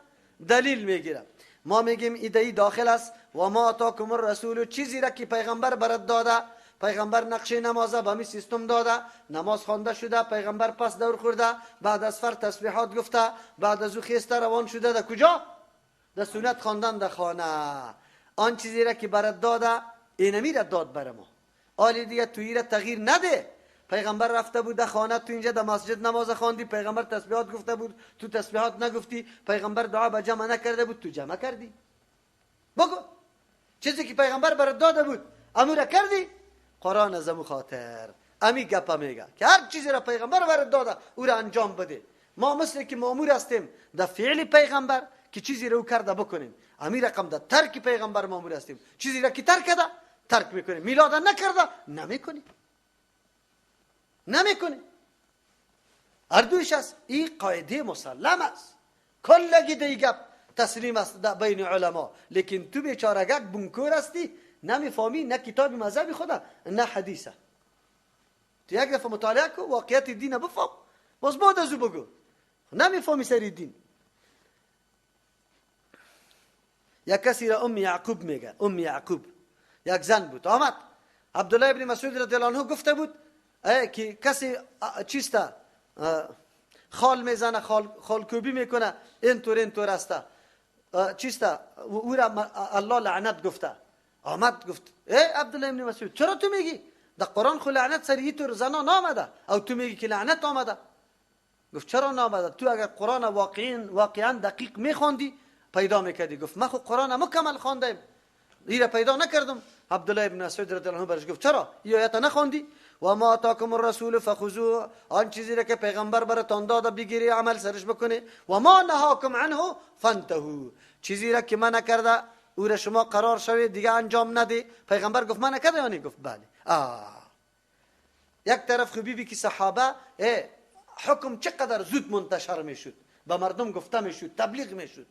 دلیل میگیره. ما میگیم ایده داخل است و ما آتاکم الرسول، چیزی را که پیغمبر برات داده، پیغمبر نقشه نماز به می سیستم داده، نماز خوانده شده، پیغمبر پس دور خورده، بعد از فر تسبیحات گفته، بعد از او خیسته روان شده در کجا؟ در سنت خواندن در خانه. آن چیزی را که برات داده اینمی را داد بر ما. آلی دیگه تویی را تغییر نده. پیغمبر رفته بود خانه، تو اینجا در مسجد نماز خواندی، پیغمبر تسبیحات گفته بود تو تسبیحات نگفتی، پیغمبر دعا به جمع نکرده بود تو جمع کردی. بگو چیزی که پیغمبر برات داده بود امور کردی؟ قرآن از امو خاطر امی گپا میگه که هر چیزی را پیغمبر برات داده او را انجام بده. ما مثل که مامور هستیم در فعل پیغمبر که چیزی را او کرده بکنیم، امی رقم در ترک پیغمبر مامور هستیم، چیزی را که ترک کرده ترک میکنیم، میلاد نکرده نمیکنیم، نمیکنیم. اردوش است. این قاعده مسلم است، کلگی دی گپ تسلیم است در بین علما. لیکن تو بیچارگک بنکور هستی، نمیفهمی نه کتاب مذهبی خدا نه حدیثه. تو یک دفعه مطالعه کو، واقعیت دین بفهم، باز بعد از او بگو. نمیفهمی سری دین. یک کسی را ام یعقوب میگه، ام یعقوب یک زن بود، آمد عبدالله ابن مسعود رضی الله عنه گفته بود که کسی چیسته خال میزنه، خالکوبی میکنه، اینطور اینطور است، چیسته او را الله لعنت گفته. آمد گفت ای عبدالله ابن مسعود چرا تو میگی؟ در قرآن خو لعنت سر اینطور زنا نامده، او تو میگی که لعنت آمده. گفت چرا نامده؟ تو اگر قرآن واقعا دقیق میخواندی پیدا میکردی. گفت من خو قرآن مکمل خواندم، این را پیدا نکردم. عبدالله ابن مسعود رضی الله عنه برش گفت چرا این آیت نخواندی؟ و ما آتاکم الرسول فخذوه، آن چیزی را که پیغمبر براتان داده بگیری عمل سرش بکنی. و ما نهاکم عنه فانتهوا، چیزی را که من نکرده او را شما قرار شوید دیگه انجام نده. پیغمبر گفت من نکرده یعنی؟ گفت بله. یک طرف خوبی بی که صحابه حکم چقدر زود منتشر میشد، به مردم گفته میشد، تبلیغ میشد.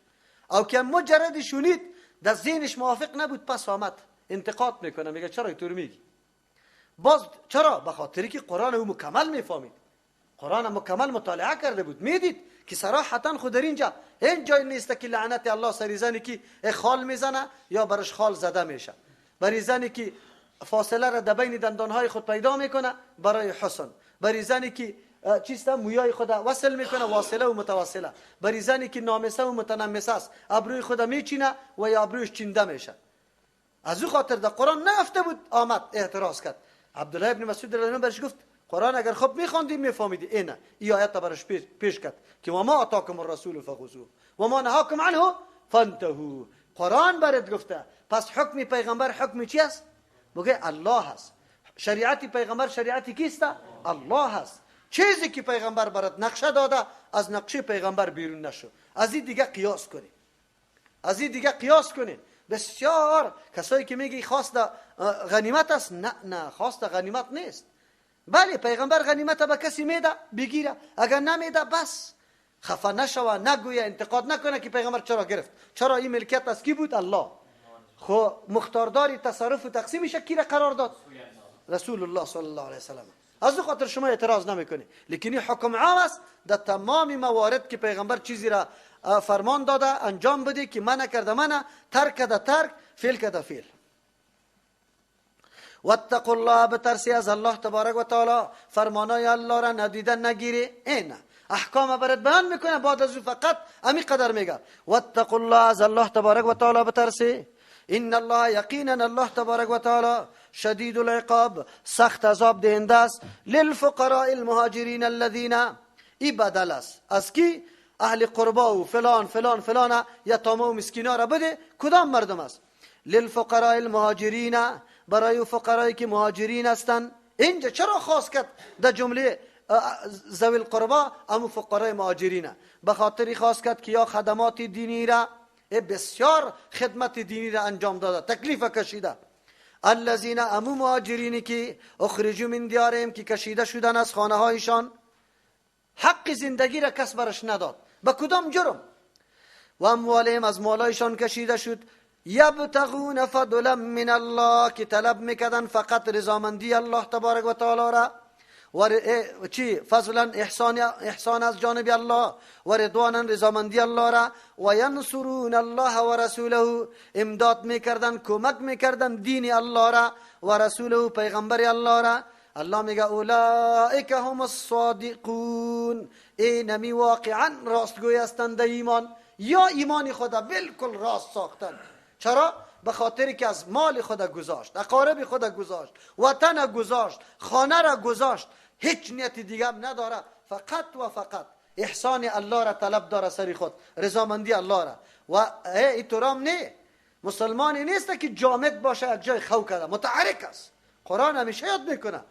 او که مجرد شنید در ذهنش موافق نبود، پس آمد انتقاد میکنه، میگه چرا اینطور میگی؟ باز چرا؟ به خاطری که قرآن او مکمل میفهمید، قرآن مکمل مطالعه کرده بود، میدید که صراحتا خود در اینجا این جای نیست که لعنت الله سری زنی که خال میزنه یا برش خال زده میشه، برای زنی که فاصله را در بین دندانهای خود پیدا میکنه برای حسن، برای زنی که چیست مویای خود وصل میکنه واصله و متواصله، برای زنی که نامسه و متنمسه است ابروی خود میچینه و یا ابرویش چینده میشه. از او خاطر در قرآن نیافته بود، آمد اعتراض کرد. عبدالله ابن مسعود رضی الله عنه برش گفت قرآن اگر خوب میخواندی میفهمیدی. اینه این آیت برش پیش کرد که و ما آتاکم الرسول فخذوه و ما نهاکم عنه فانتهوا. قرآن برات گفته. پس حکم پیغمبر حکم چی است؟ بگه الله است. شریعت پیغمبر شریعت کیست؟ الله است. چیزی که پیغمبر برات نقشه داده از نقشه پیغمبر بیرون نشو. از این دیگه قیاس کنی، از این دیگه قیاس کنی. بسیار کسایی که میگی خواست غنیمت است، نه نه خواست غنیمت نیست. بله پیغمبر غنیمت به کسی میده بگیره، اگر نمیده بس خفه نشوه، نگویه، انتقاد نکنه که پیغمبر چرا گرفت، چرا این ملکیت از کی بود؟ الله. خو مختارداری تصرف و تقسیمش کی را قرار داد؟ رسول الله صلی الله علیه وسلم. از او خاطر شما اعتراض نمیکنی، لیکن این حکم عام است در تمام موارد که پیغمبر چیزی را فرمان داده انجام بده که منع کرده منع، ترک کرده ترک، فعل کرده فعل. واتقوا الله، بترسی از الله تبارک و تعالی، فرمانای الله را ندیده نگیری. این احکام برات بیان میکنه، بعد از او فقط امی قدر میگه واتقوا الله، از الله تبارک و تعالی بترسی. ان الله یقینا الله تبارک و تعالی شدید العقاب، سخت عذاب دهنده است. للفقراء المهاجرین الذین، ای بدل است از کی؟ اهل قربا و فلان فلان فلان یتامه و مسکینا را بده. کدام مردم است؟ للفقراء المهاجرین، برای فقرایی که مهاجرین هستند. اینجا چرا خاص کرد در جمله ذوی القربا امو فقرای مهاجرین؟ به خاطری خاص کرد که یا خدمات دینی را، بسیار خدمت دینی را انجام داده، تکلیف کشیده. الذین، امو مهاجرینی که اخرجوا من دیارهم، که کشیده شدن از خانه هایشان، حق زندگی را کس برش نداد، به کدام جرم؟ و اموالهم، از مالایشان کشیده شد. یبتغون فضلا من الله، که طلب میکردن فقط رضامندی الله تبارک و تعالی را، و چی؟ فضلا احسان از جانب الله، و رضوانا رضامندی الله را، و ینصرون الله و رسوله، امداد میکردن، کمک میکردن دین الله را و رسوله پیغمبر الله را. الله میگه اولئک هم الصادقون، اینمی واقعا راستگوی هستند در ایمان، یا ایمان خدا بالکل راست ساختن. چرا؟ به خاطری که از مال خدا گذاشت، اقارب خدا گذاشت، وطن گذاشت، خانه را گذاشت هیچ نیت دیگه هم نداره، فقط و فقط احسان الله را طلب داره سری خود، رضامندی الله را. و اینطورام نه، مسلمانی نیست که جامد باشه یک جای خو کرده، متحرک است. قرآن همیشه یاد میکنه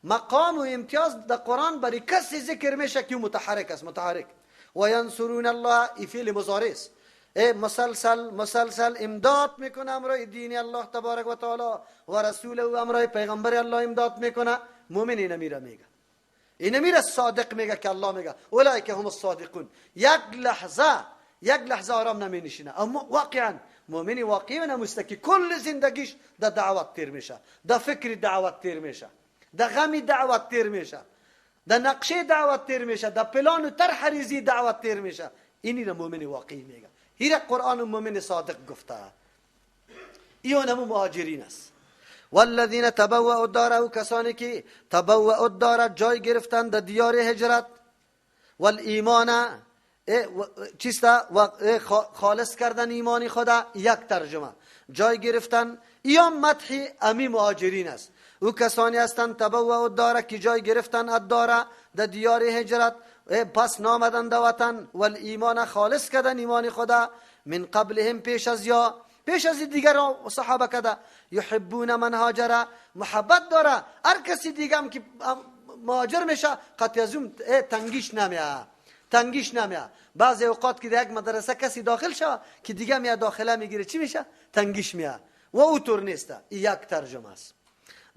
مقام و امتیاز در قرآن برای کسی ذکر میشه که متحرک است، متحرک. و ینصرون الله، ای فعل مضارع است، مسلسل مسلسل امداد میکنه امرای دین الله تبارک و تعالی و رسول و امرای پیغمبر الله امداد میکنه. مؤمن اینه میره میگه، اینه میره صادق میگه که الله میگه اولئک هم الصادقون. یک لحظه، یک لحظه آرام نمی نشینه. اما واقعا مؤمن واقعی نموسته که کل زندگیش در دعوت تیر میشه، در فکر دعوت تیر میشه، در غم دعوت تیر میشه، در نقشه دعوت تیر میشه، در پلان و طرح ریزی دعوت تیر میشه. اینی را مؤمن واقعی میگه. هیره قرآن مؤمن صادق گفته. ایون همو مهاجرین است. والذین تبوأوا الدار، و کسانی که تبوأوا الدار جای گرفتن در دیار هجرت، والایمان چیست و خالص کردن ایمان خدا. یک ترجمه جای گرفتن، ایام مدح امی مهاجرین است. او کسانی هستند تبوأوا الدار که جای گرفتن الدار در دیار هجرت، پس نامدن در وطن، والایمان خالص کردن ایمان خدا، من قبلهم پیش از یا پیش از دیگر صحابه کده، یحبون من هاجر، محبت داره هر کسی دیگه هم که مهاجر میشه قطع از اون تنگیش نمیه، تنگیش نمیه. بعضی اوقات که در یک مدرسه کسی داخل شوه که دیگه میاد داخله میگیره چی میشه؟ تنگیش میه. و او طور نیسته. یک ترجمه است.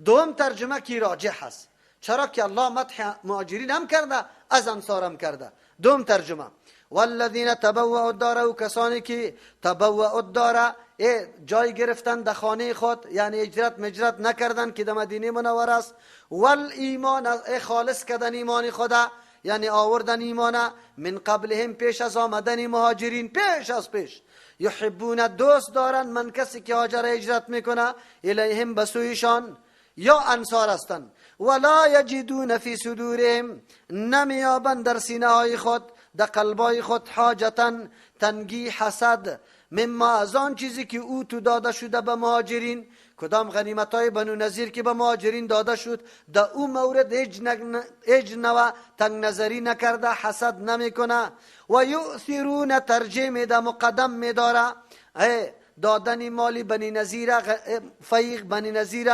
دوم ترجمه که راجح است، چرا که الله مدح مهاجرین هم کرده از انصار هم کرده. دوم ترجمه والذین تبوأوا الدار، و کسانی که تبوأوا الدار جای گرفتن در خانه خود، یعنی هجرت مجرت نکردن که در مدینه منوره است، والایمان خالص کردن ایمان خدا، یعنی آوردن ایمان، من قبلهم پیش از آمدن مهاجرین، پیش از پیش، یحبون دوست دارن من کسی که هاجر هجرت میکنه، الیهم بسویشان یا انصار هستند، ولا یجدون فی صدورهم نمیابند در سینه های خود، در قلبای خود، حاجتا تنگی حسد، مما از آن چیزی که او تو داده شده به مهاجرین، کدام غنیمت های بنو نظیر که به مهاجرین داده شد، در او مورد هیچ نوع تنگ نظری نکرده، حسد نمیکنه. و یؤثرون ترجیح میده، مقدم میداره دادن مال بنی نظیر، فیق بنی نظیر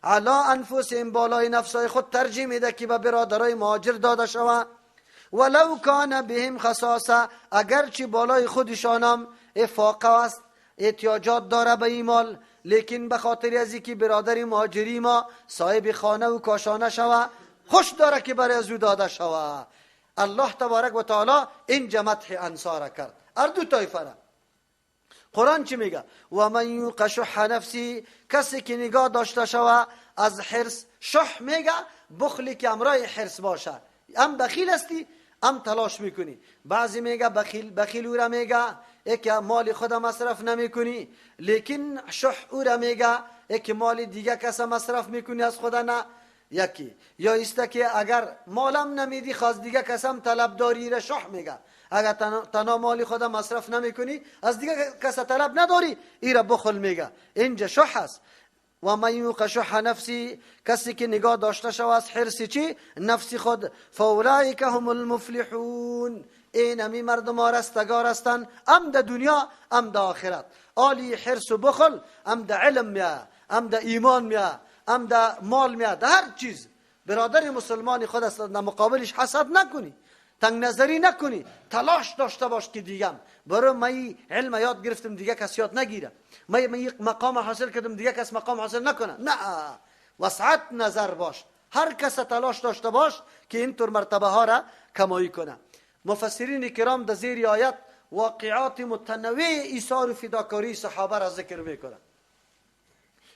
علی انفسهم بالای نفسای خود ترجیح میده که به برادرای مهاجر داده شوه. ولو کان بهم خصاصه، اگرچه بالای خودشانم افاقه است، احتیاجات داره به این مال، لیکن به خاطر از اینکه برادر مهاجری ما صاحب خانه و کاشانه شوه، خوش داره که برای از او داده شوه. الله تبارک و تعالی اینجا مدح انصار کرد، هر دو طایفه را. قرآن چی میگه؟ و من یوق شح نفسی، کسی که نگاه داشته شوه از حرص. شح میگه بخلی که امرای حرص باشه، ام بخیل هستی ام تلاش میکنی. بعضی میگه بخیل، بخیل او را میگه که مال خود مصرف نمیکنی، لیکن شح او را میگه که مال دیگه کس مصرف میکنی از خدا نه. یکی یا ایسته که اگر مالم نمیدی خواست دیگه کسم طلب داری، را شح میگه. اگر تنها مال خود مصرف نمیکنی از دیگه کس طلب نداری، ای را بخل میگه. اینجا شح است. و من یوق شح نفسی، کسی که نگاه داشته شود از حرص چی؟ نفس خود، فاولئک هم المفلحون، این همی مردم ها رستگار هستند، ام در دنیا ام در آخرت. آلی حرص و بخل ام در علم میاد، ام در ایمان میاد، ام در مال میاد، در هر چیز. برادر مسلمان خود است، در مقابلش حسد نکنی، تنگ نظری نکنی، تلاش داشته باش که دیگم برای من علم یاد گرفتم دیگه کس یاد نگیره، من مقام حاصل کردم دیگه کس مقام حاصل نکنه. نه، وسعت نظر باش، هر کس تلاش داشته باش که اینطور مرتبه ها را کمایی کنه. مفسرین کرام در زیر آیت واقعات متنوع ایثار و فداکاری صحابه را ذکر میکنه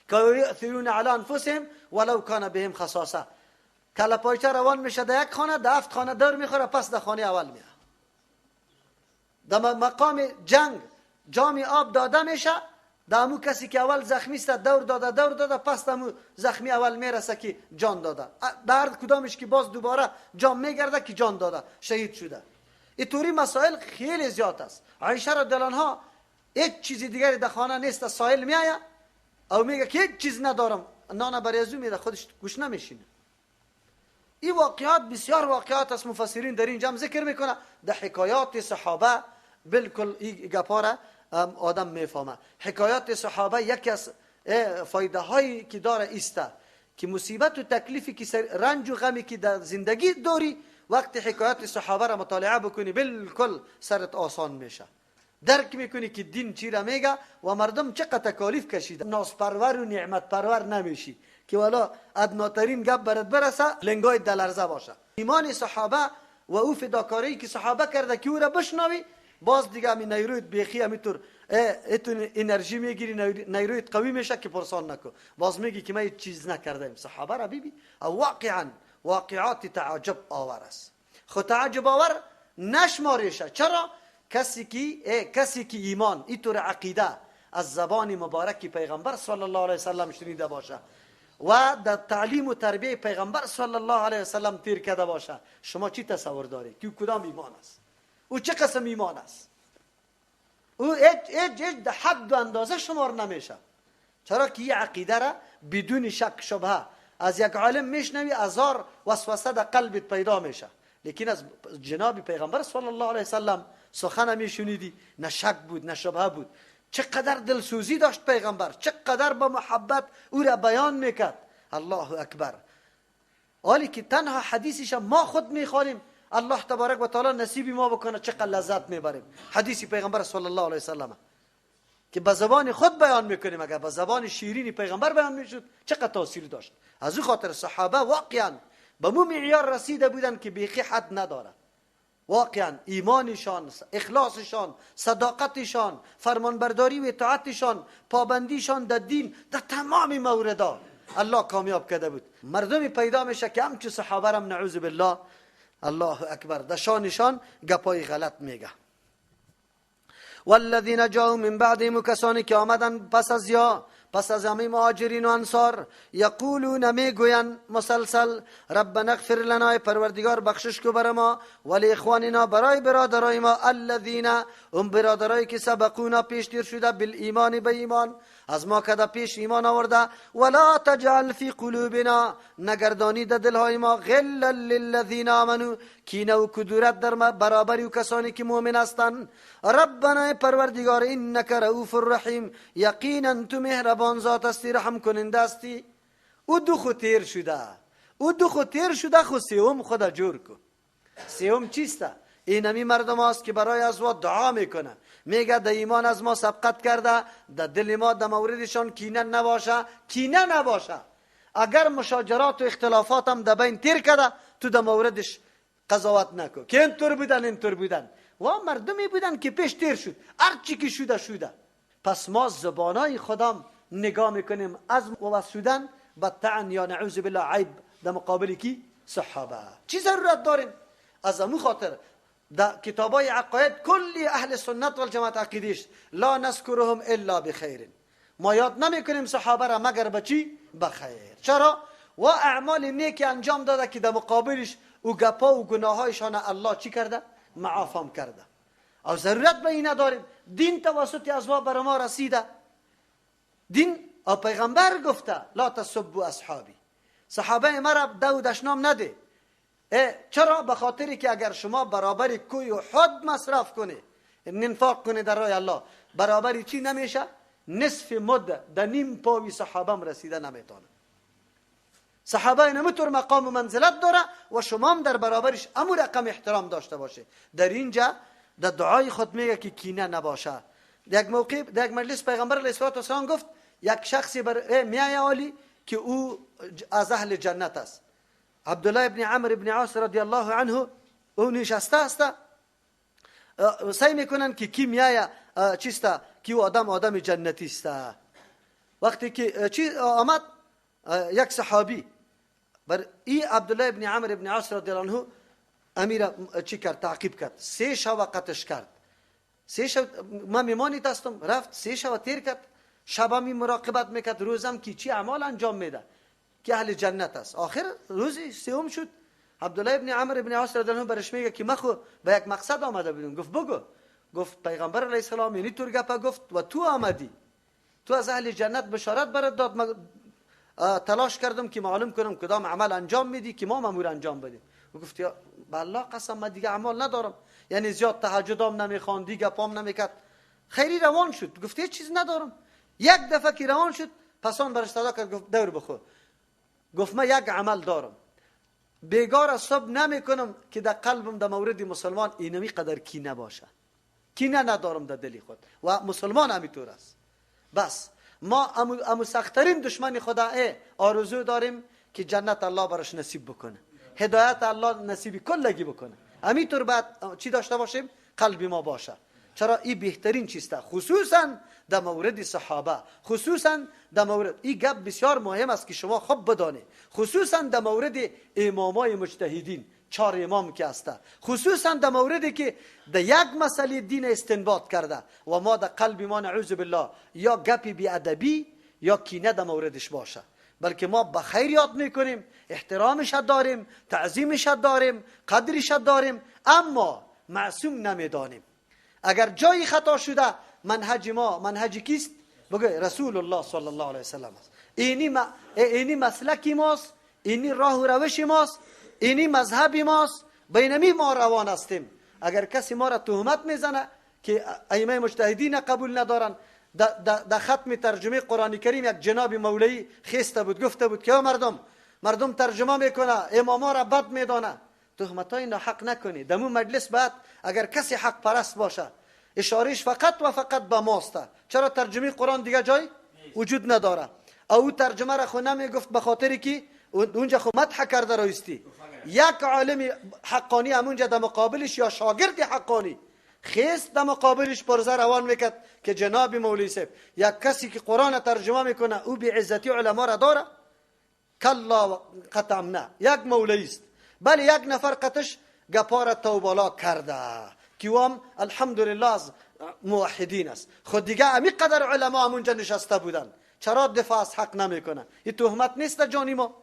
که یؤثرون علی انفسهم ولو کان بهم خصاصه. کله پایچه روان میشه در یک خانه، در 7 خانه دور میخوره، پس در خانه اول میاد. در مقام جنگ جام آب داده میشه، در امو کسی که اول زخمی است دور داده دور داده، پس در امو زخمی اول میرسه که جان داده. در کدامش که باز دوباره جام میگرده که جان داده، شهید شده. اینطوری مسائل خیلی زیاد است. عایشه رضی الله عنها هیچ چیزی دیگری در خانه نیست، سائل میآید او میگه که هیچ چیز ندارم، نان برای ازو میده، خودش گوش نمیشینه. این واقعات بسیار واقعات است، مفسرین در این جمع ذکر میکنه. در حکایات صحابه بالکل این گپا را آدم میفهمه. حکایات صحابه یکی از فایده هایی که داره ایسته که مصیبت و تکلیفی که رنج و غمی که در زندگی داری، وقتی حکایات صحابه را مطالعه بکنی بالکل سرت آسان میشه. درک میکنی که دین چی را میگه و مردم چقدر تکالیف کشیده. ناز پرور و نعمت پرور نمیشی که والا ادناترین گپ برات برسه لنگای دلرزه باشه. ایمان صحابه و او فداکاری که صحابه کرده که او را بشنوی، باز دیگه همین نیرویت بیخی همینطور اتون انرژی میگیری، نیرویت قوی میشه که پرسان نکو. باز میگی که ما هیچ چیز نکردیم. صحابه را ببین، واقعا واقعات تعجب آور است. خود تعجب آور نشماریشه. چرا؟ کسی که ایمان اینطور عقیده از زبان مبارک پیغمبر صلی الله علیه وسلم شنیده باشه و در تعلیم و تربیه پیغمبر صلی الله علیه وسلم تیر کرده باشه، شما چی تصور داری که کدام ایمان است؟ او چه قسم ایمان است؟ او هیچ در حد و اندازه شمار نمیشه. چرا که این عقیده را بدون شک شبهه از یک عالم میشنوی، هزار وسوسه در قلبت پیدا میشه. لیکن از جناب پیغمبر صلی الله علیه وسلم سخن میشنیدی، نه شک بود نه شبهه بود. چقدر دلسوزی داشت پیغمبر، چقدر با محبت او را بیان میکرد. الله اکبر. حالی که تنها حدیثش ما خود میخوانیم، الله تبارک و تعالی نصیب ما بکنه چقدر لذت میبریم. حدیث پیغمبر صلی الله علیه وسلم که به زبان خود بیان میکنیم، اگر به زبان شیرین پیغمبر بیان میشد چقدر تاثیر داشت. از او خاطر صحابه واقعا به مو معیار رسیده بودن که بیخی حد نداره. واقعا ایمانشان، اخلاصشان، صداقتشان، فرمانبرداری و اطاعتشان، پابندیشان در دین، در تمام موردا الله کامیاب کرده بود. مردمی پیدا میشه که همچو صحابه رم نعوذ بالله، الله اکبر، در شانشان گپای غلط میگه. والذین جاءوا من بعدهم، کسانی که آمدن پس از همه مهاجرین و انصار، یقولون میگوین مسلسل ربنا اغفر لنا، پروردگار بخشش کو بر ما، ولی اخواننا، برای برادرای ما، الذین، اون برادرایی که سبقونا پیشتر شده، بالایمان، به ایمان، از ما کده پیش ایمان آورده، ولا تجعل فی قلوبنا، نگردانی در دلهای ما، غلا للذین آمنوا، کینه و کدورت در برابر و کسانی که مؤمن هستند. ربنا پروردگار، انک رؤوف الرحیم، یقینا تو مهربان ذات هستی، رحم کننده هستی. او دو خو تیر شده، او دو خو تیر شده، خو سیوم خدا جور کو. سیوم چیسته؟ این همی مردم هاست که برای از ما دعا میکنه، میگه در ایمان از ما سبقت کرده، در دل ما در موردشان کینه نباشه، کینه نباشه. اگر مشاجرات و اختلافات هم در بین تیر کرده، تو در موردش قضاوت نکن که اینطور بودن اینطور بودن. و مردمی بودن که پیش تیر شد، هرچی که شده شده. پس ما زبانای خودم نگاه میکنیم از وسودن به طعن یا نعوذ بالله عیب در مقابل کی؟ صحابه. چی ضرورت داریم؟ از امو خاطر در کتابای عقاید کلی اهل سنت و الجماعت عقیدیش لا نذکرهم الا بخیر، ما یاد نمیکنیم صحابه را مگر به چی؟ بخیر. چرا؟ و اعمال نیکی انجام داده که در مقابلش او گپا و گناهایشان الله چی کرده؟ معافام کرده. او ضرورت به این نداریم. دین توسط از ما بر ما رسیده. دین او پیغمبر گفته لا تسبوا اصحابی، صحابه مرا دو دشنام نده. چرا؟ به خاطری که اگر شما برابر کوی و حد مصرف کنی، انفاق کنی در راه الله، برابر چی نمیشه؟ نصف مد در نیم پاوی صحابه رسیده نمیتونه. صحابه اینمطور مقام و منزلت داره و شما هم در برابرش امو رقم احترام داشته باشه. در اینجا در دعای خود میگه که کینه نباشه. در یک موقع در یک مجلس پیغمبر علیه الصلاة والسلام گفت یک شخصی بر میای عالی که او از اهل جنت است. عبدالله ابن عمرو ابن عاص رضی الله عنه او نشسته است، سعی میکنن که کی میای چیست که او آدم جنتی است. وقتی که چی آمد یک صحابی بر ای عبدالله ابن عمرو ابن عاص رضی الله عنه امیر چی کرد؟ تعقیب کرد، سه شب قتش کرد. سه شب ما میمانی هستم، رفت سه شب تیر کرد، شب می مراقبت میکرد، روزم که چی اعمال انجام میده که اهل جنت است. آخر روز سوم شد، عبدالله ابن عمرو ابن عاص رضی الله عنه برش میگه که من خو به یک مقصد آمده بودم. گفت بگو. گفت پیغمبر علیه السلام یعنی طور گپه گفت و تو آمدی، تو از اهل جنت بشارت برات داد، تلاش کردم که معلوم کنم کدام عمل انجام میدی که ما مامور انجام بدیم. گفت یا بالله قسم من دیگه اعمال ندارم، یعنی زیاد تهجدام نمیخوان، دیگه پام نمیکرد. خیلی روان شد، گفت هیچ چیز ندارم. یک دفعه که روان شد، پسان برش صدا کرد، گفت دور بخور. گفت من یک عمل دارم، بیگار از صبح نمیکنم که در قلبم در مورد مسلمان اینمی قدر کینه باشه، کینه ندارم در دل خود و مسلمان همینطور است. بس ما امو سختترین دشمن خدا آرزو داریم که جنت الله براش نصیب بکنه، هدایت الله نصیب کلگی بکنه. همینطور بعد چی داشته باشیم؟ قلب ما باشه. چرا این بهترین چیسته، خصوصا در مورد صحابه، خصوصا در مورد این گپ بسیار مهم است که شما خوب بدانید، خصوصا در مورد امامای مجتهدین، 4 امام که هسته، خصوصا در موردی که در یک مسئله دین استنباط کرده و ما در قلب ما نعوذ بالله یا گپی بی ادبی یا کینه در موردش باشه، بلکه ما به خیر یاد میکنیم، احترامش داریم، تعظیمش داریم، قدرش داریم، اما معصوم نمیدانیم. اگر جایی خطا شده، منهج ما منهج کیست؟ بگه رسول الله صلی الله علیه وسلم است. اینی مسلک ماست، اینی راه و روش ماست، اینی مذهب ماست، بینمی ما روان هستیم. اگر کسی ما را تهمت میزنه که ائمه مجتهدین قبول ندارن، در ختم ترجمه قرآن کریم یک جناب مولوی خسته بود، گفته بود که مردم ترجمه میکنه، اماما را بد میدانه. تهمت های ناحق نکنی. در مجلس بعد اگر کسی حق پرست باشه، اشارهش فقط و فقط به ماست. چرا ترجمه قرآن دیگه جای وجود نداره؟ او ترجمه را خو نمیگفت به خاطری که اونجا خو مدح کرده رایستی. یک عالم حقانی همونجا در مقابلش یا شاگرد حقانی خیست در مقابلش پرزه روان میکرد که جناب مولوی صاحب، یک کسی که قرآن ترجمه میکنه او بی عزتی علما را داره؟ کلا قطعا نه، یک مولوی است. بله یک نفر قطش گپار توبالا کرده که هم الحمدلله از موحدین است. خود دیگه امی قدر علما همونجا نشسته بودن، چرا دفاع از حق نمیکنه؟ این تهمت نیست جانی ما.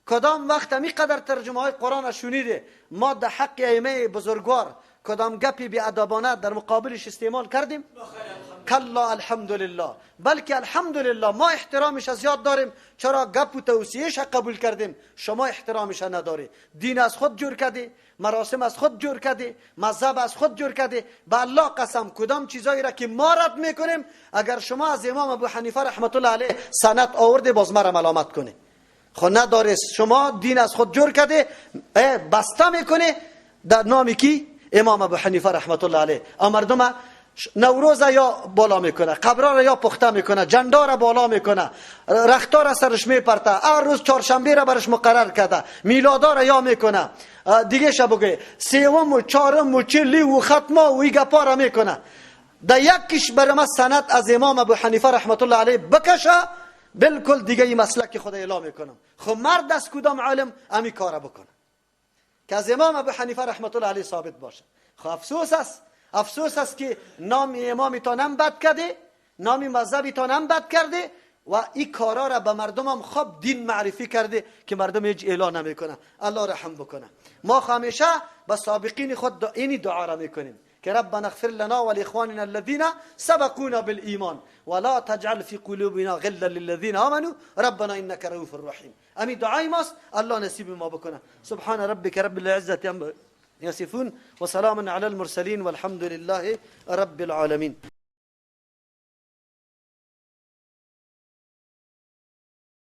کدام وقت امی قدر ترجمه های قرآن شنیده ما در حق ائمه بزرگوار کدام گپی بی ادبانه در مقابلش استعمال کردیم؟ کلا الحمدلله. بلکه الحمدلله ما احترامش از یاد داریم. چرا گپ و توصیهش قبول کردیم، شما احترامش نداری. دین از خود جور کردی، مراسم از خود جور کردی، مذهب از خود جور کردی. به الله قسم کدام چیزایی را که ما رد میکنیم، اگر شما از امام ابو حنیفه رحمت الله علیه سند آورده باز مرا ملامت کنی. خب نداره، شما دین از خود جور کرده بسته میکنه در نام کی؟ امام ابو حنیفه رحمت الله علیه. مردم نوروز یا بالا میکنه، قبرا را یا پخته میکنه، جندا را بالا میکنه، رختا را سرش میپرته، هر روز چهارشنبه را برش مقرر کرده، میلادا را یا میکنه، دیگه شبگه سوم و چهارم و چلی و ختمه و ای گپا را میکنه. در یکیش برای ما سند از امام ابو حنیفه رحمت الله علیه بکشه، بالکل دیگه این مسلک خود اعلام میکنم. خب مرد از کدام عالم امی کارا بکنه که از امام ابو حنیفه رحمت الله علیه ثابت باشه؟ خب افسوس است، افسوس است که نام امامی تانم بد کرده، نام مذهبی تانم بد کرده و این کارا را به مردم هم خوب دین معرفی کرده که مردم هیچ اعلان نمیکنه. الله رحم بکنه. ما همیشه به سابقین خود اینی دعا را میکنیم که ربنا اغفر لنا ولاخواننا الذين سبقونا بالایمان ولا تجعل في قلوبنا غلا للذين آمنوا ربنا انك رؤوف رحیم. امی دعای ماست، الله نصیب ما بکنه. سبحان ربك رب العزة عما يصفون وسلام على المرسلين والحمد لله رب العالمين.